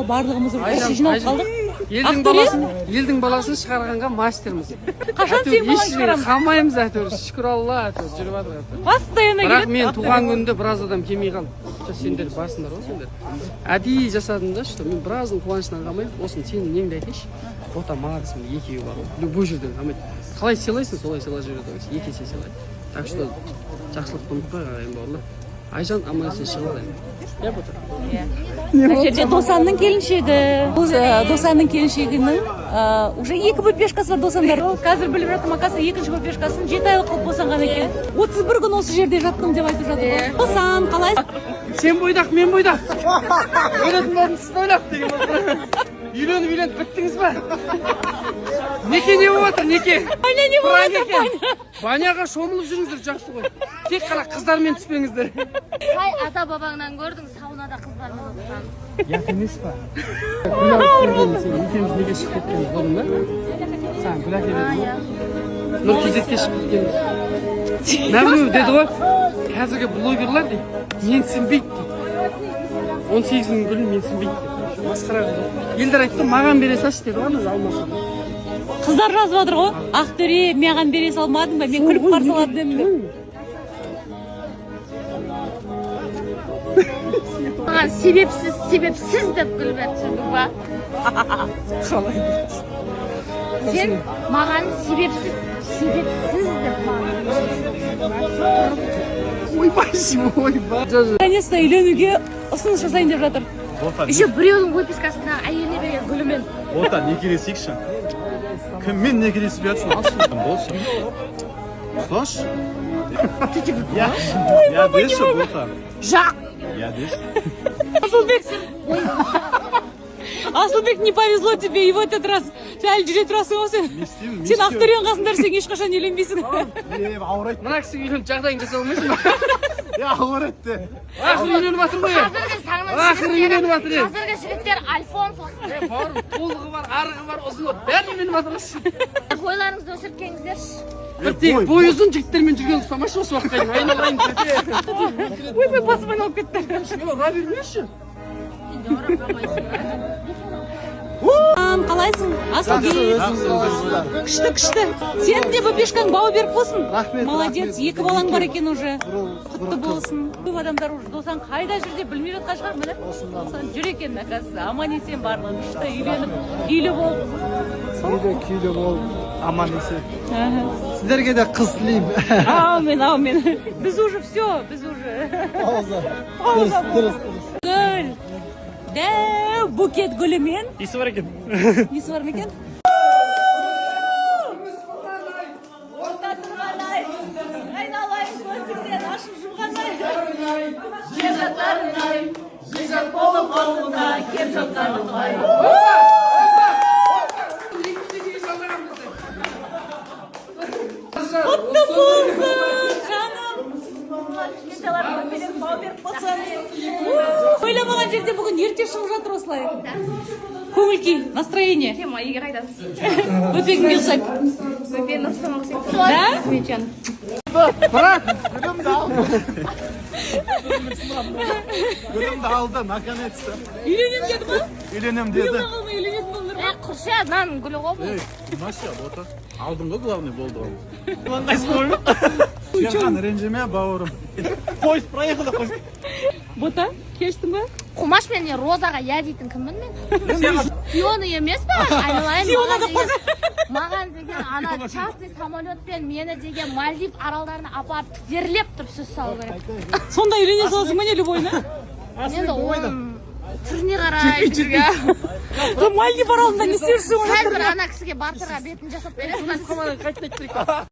Ал барлығымыз уже жиналып қалдық. Елдің Ақтөре? баласын, елдің баласын шығарғанға мастерміз. Қашан Әйтеуір сен баланы еш жерге шығарамыз? Қалмаймыз әйтеуір, шүкір Алла, әйтеуір жүріп жатыр әйтеуір. Постоянно Бірақ келеді. мен туған күнімде біраз адам келмей қалды. Жоқ, сендер барсыңдар ғой сендер. Әдейі жасадым да, что мен біразының қуанышынан қалмаймын. Осыны сенің неңді айтайыншы. Бота молодец, міне, екеуі бар ғой. Любой жерден қалмайды. Қалай сыйлайсың, солай сыйлап жібереді ғой. Екі есе сыйлайды. Так что жақсылықты ұмытпа, ағайын, бауырлар. Айжан аман есен шығып ал енді. Иә, Бота? Мына жерде Досанның келіншегі. Бұл Досанның келіншегінің уже екі бөпешкасы бар, Досандар. Ол қазір біліп жатырмын, оказывается, екінші бөпешкасын 7 айлық қылып босанған екен. 31 күн осы жерде жаттым деп айтып жатыр ғой. Досан, қалай? Сен бойдақ, мен бойдақ. Өлетін болдым, сізді ойлап деген болды. Үйленіп, үйленіп біттіңіз ба? Неке не болып жатыр, неке? Баня не болып Пранк жатыр? Екен. Баняға шомылып жүріңіздер, жақсы ғой. Тек қана қыздармен түспеңіздер. Қай ата бабаңнан көрдің саунада қыздармен отырған? Ұят емес па? Гүл алып келген сен, екеуміз неге шығып кеткенбіз, көрдің ба? Саған гүл әкеліп едім ғой. Нұр кезекке шығып кеткенбіз. Мә, біреу деді ғой, қазіргі блогерлар дейді, менсінбейді дейді. 18 мың гүлін менсінбейді деп. Масқара қылды. Елдар айтты, маған бере салшы деді ғой, ана алмасы. Қыздар жазып жатыр ғой. Ақтөре, маған бере салмадың ба? Мен күліп қарсы алатын едім деп. Маған себепсіз, себепсіз деп күліп түсіндің ба? Қалай? Сен маған себепсіз, себепсіз деп маған. Ойбай, ойбай. Наконец-то үйленуге ұсыныс жасайын деп жатыр. Бота, Еще біреудің выпискасында әйеліне берген гүлімен. Бота, некелесейікші. Кіммен некелесіп жатсың? Болшы. Слышь? Я, я деші, Бота. Жақ. Я деші. Асылбек, Асылбек, не повезло тебе и в этот раз. Сен әлі жүре тұрасың ғой сен. Не істеймін, не Сен істеймін? Ақтөренің қасында жүрсең, ешқашан үйленбейсің. Е, ауырайды. Мына кісіге үйленіп, жағдайын жасай алмайсың ба? Е, ауырайды де. Ақыры үйленіп жатыр ғой. Қазіргі таңның Ақыры үйленіп жатыр, е. Қазіргі жігіттер Альфонс осы. Е, бауырым, толығы бар, арығы бар, ұзыны бар, бәрін үйленіп жатыр ғой. Бойларыңызды өсіріп келіңіздерші. Бір тек бойы ұзын жігіттермен жүрген ұқсамашы осы уақытқа дейін, айналайын. Ойбай, басым айналып кетті. Е, ұра бермеші. Ан, қалайсың, Асылбек? Күшті, күшті. Сенің де бөпешкаң бау берік болсын. Рахмет, Молодец, рахмет. екі балаң бар екен уже. Бір Құтты қыз. болсын. Көп адамдар уже Досан қайда жүр деп білмей жатқан шығар, міне. Досан жүр екен, оказывается. Аман есен барлығы. Күшті үйленіп, үйлі болып. Үйлі күйлі болып, аман есен. Аха. Сіздерге де қыз тілеймін. Аумин, аумин. Біз уже все, біз уже. Пауза. Пауза. Дұрыс, дұрыс, дұрыс. Гүл. Дәу букет гүлімен. Иісі бар екен. Несі бар ма екен? Орта тұрғанай, айналайын, көзіңнен ашып жұмғанай. Жеп жатарынай, жекжат болып қасымда кеп жатқанымай. Екі теңгеге жалдаған бізді. Құтты болсын, жаным. Кішкентайлар бөпелер бау беріп болсын. Ойламаған жерде бүгін ерте шығып жатыр осылай. Көңіл күй, настроение. Тема үйге қайтамыз. Бөпе кімге ұқсайды? Бөпе Нұрсұлтанға ұқсайды. Да? Брат, Гүлімді алды. Гүлімді алды, наконец-то. Үйленемін деді ма? Үйленем деді. Қалмай үйленетін болдың Е, құршы, мынаның гүлі ғой бұл. Ей, Мася, Бота. Алдың ғой, главный болды ғой. Шерхан, ренжіме, бауырым. Поезд проехал деп қойсын. Бота, келістің ба? Қумаш, мен не, Розаға я дейтін кіммін мен? Фиона емес па? Айналайын. Фиона Маған деп деген, маған деген ана частный самолетпен мені деген Мальдив аралдарына апарып, тізерлеп тұрып сөз салу керек. Сонда үйлене саласың ба, не, любойына? Енді оның түріне қарай. Мальдив аралында не істеп жүрсің? Сәл бір ана кісіге бартерға бетін жасап бересің ба? Қайтып айтып.